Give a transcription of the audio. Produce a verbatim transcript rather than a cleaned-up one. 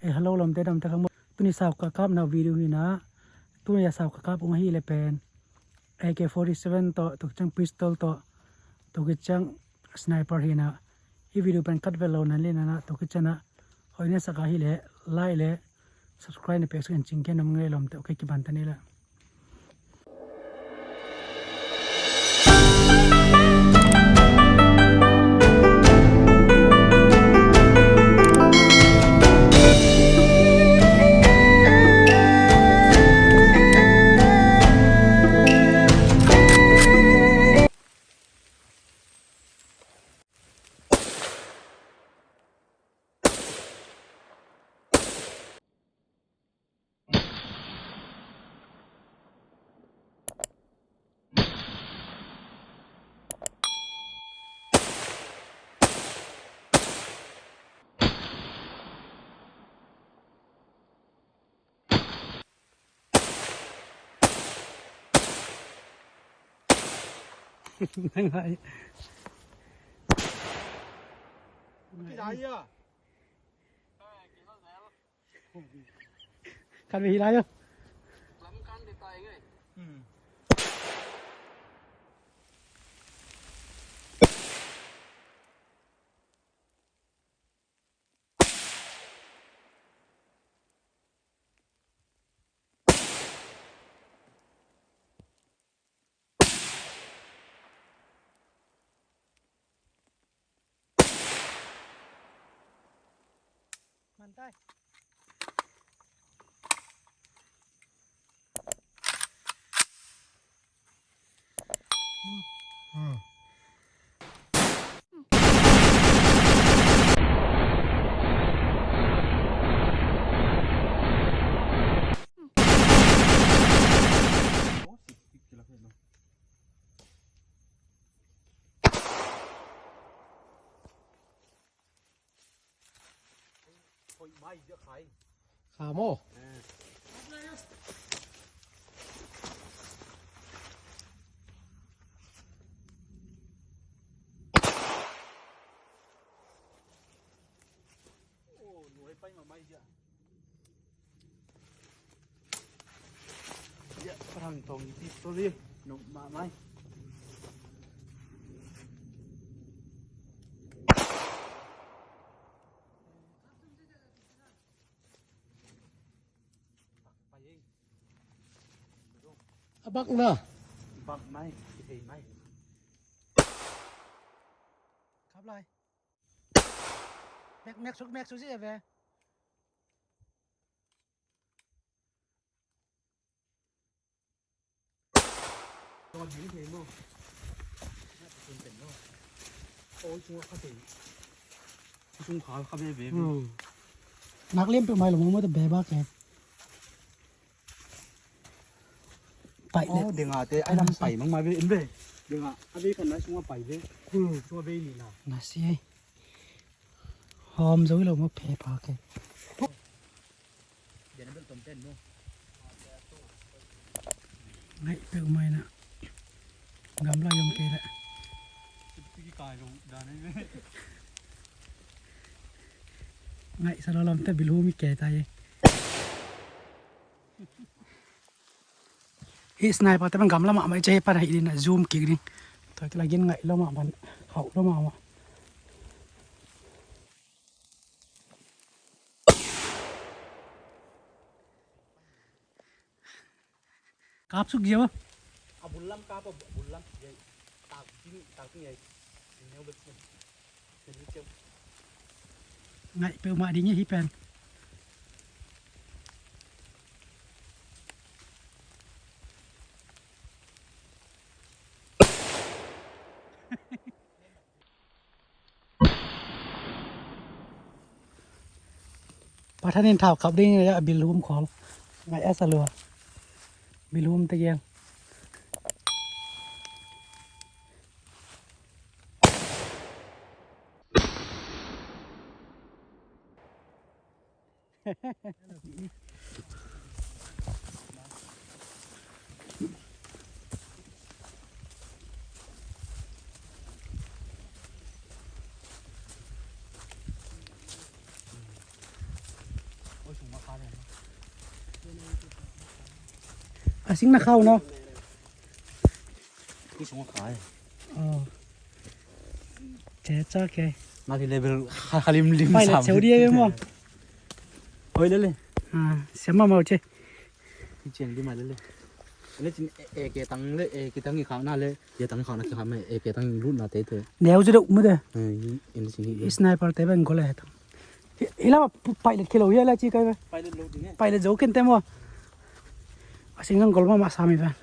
Hello lawmte, damte khang maw. Tuni sau ka kapna video hi na. Tuni a sau ka kap ung ahih leh pen A K forty-seven tawh, tua khit ciang pistol tawh, tua khit ciang sniper hi na. Hih video pen kat vet lo nan le nan a, tua khit ciang a hoih na sak ahih leh like le subscribe na piak sak in cing ken om nge lawmte, okay, kiban ta ni la. Kan ve hi lai lo. Kha maw? Parang tong pistol hi. Nop mahmah hi. A bak na. Bak mai, kithei mai. Kap lai. Mek, mek suk, mek suk si ve. Nak liam peuh mai lo maw, maw te beba ke. Pai le. Oh, denga te ai lam pai mang mai ve in ve. Denga a ve kan nai sunga pai ve. Sunga ve ni na. Na si ai. Hom zo lo maw, phe pa ke. Ngaih peuh mai na. Gamla yom kei le. Ngaih sa lo lam te bilhum i kei ta ye. Hih sniper te pan gamla mahmah i ci hi pan a hih ding a zoom kik ding. Tua kila gin ngaih lo mahmah, hauh lo mahmah. Kap suk ziau a. A bul lam kap a, bul lam ziau. Tak ting, tak ting ziau. Neu bek suk. Ngaih peuhmah ding hi pen. Pathanin thau kap ding a bilhum khol. Ngaih a sa lua. Bilhum te giang. A sing na khau no. Ki sung khai. Oh. Che cha ke. Nga hi level kha, kha lim lim. Pilot sam seu dia mo. Oi le le. Ah, siam ma mau che. Ki chen di ma le le. Le chin e, e ke tang le, e ke tang i khak na le. Ye tang khak na ki khak me, e ke tang lut na te te. Neu je do mu de. Eh, in chin hi. Sniper te ben go le tang. Hi, hi la pilot khelo hi la chi kai be. Pilot lo ding e. Pilot zo ken te mo. A sing nang gol ma ma sa mi ben.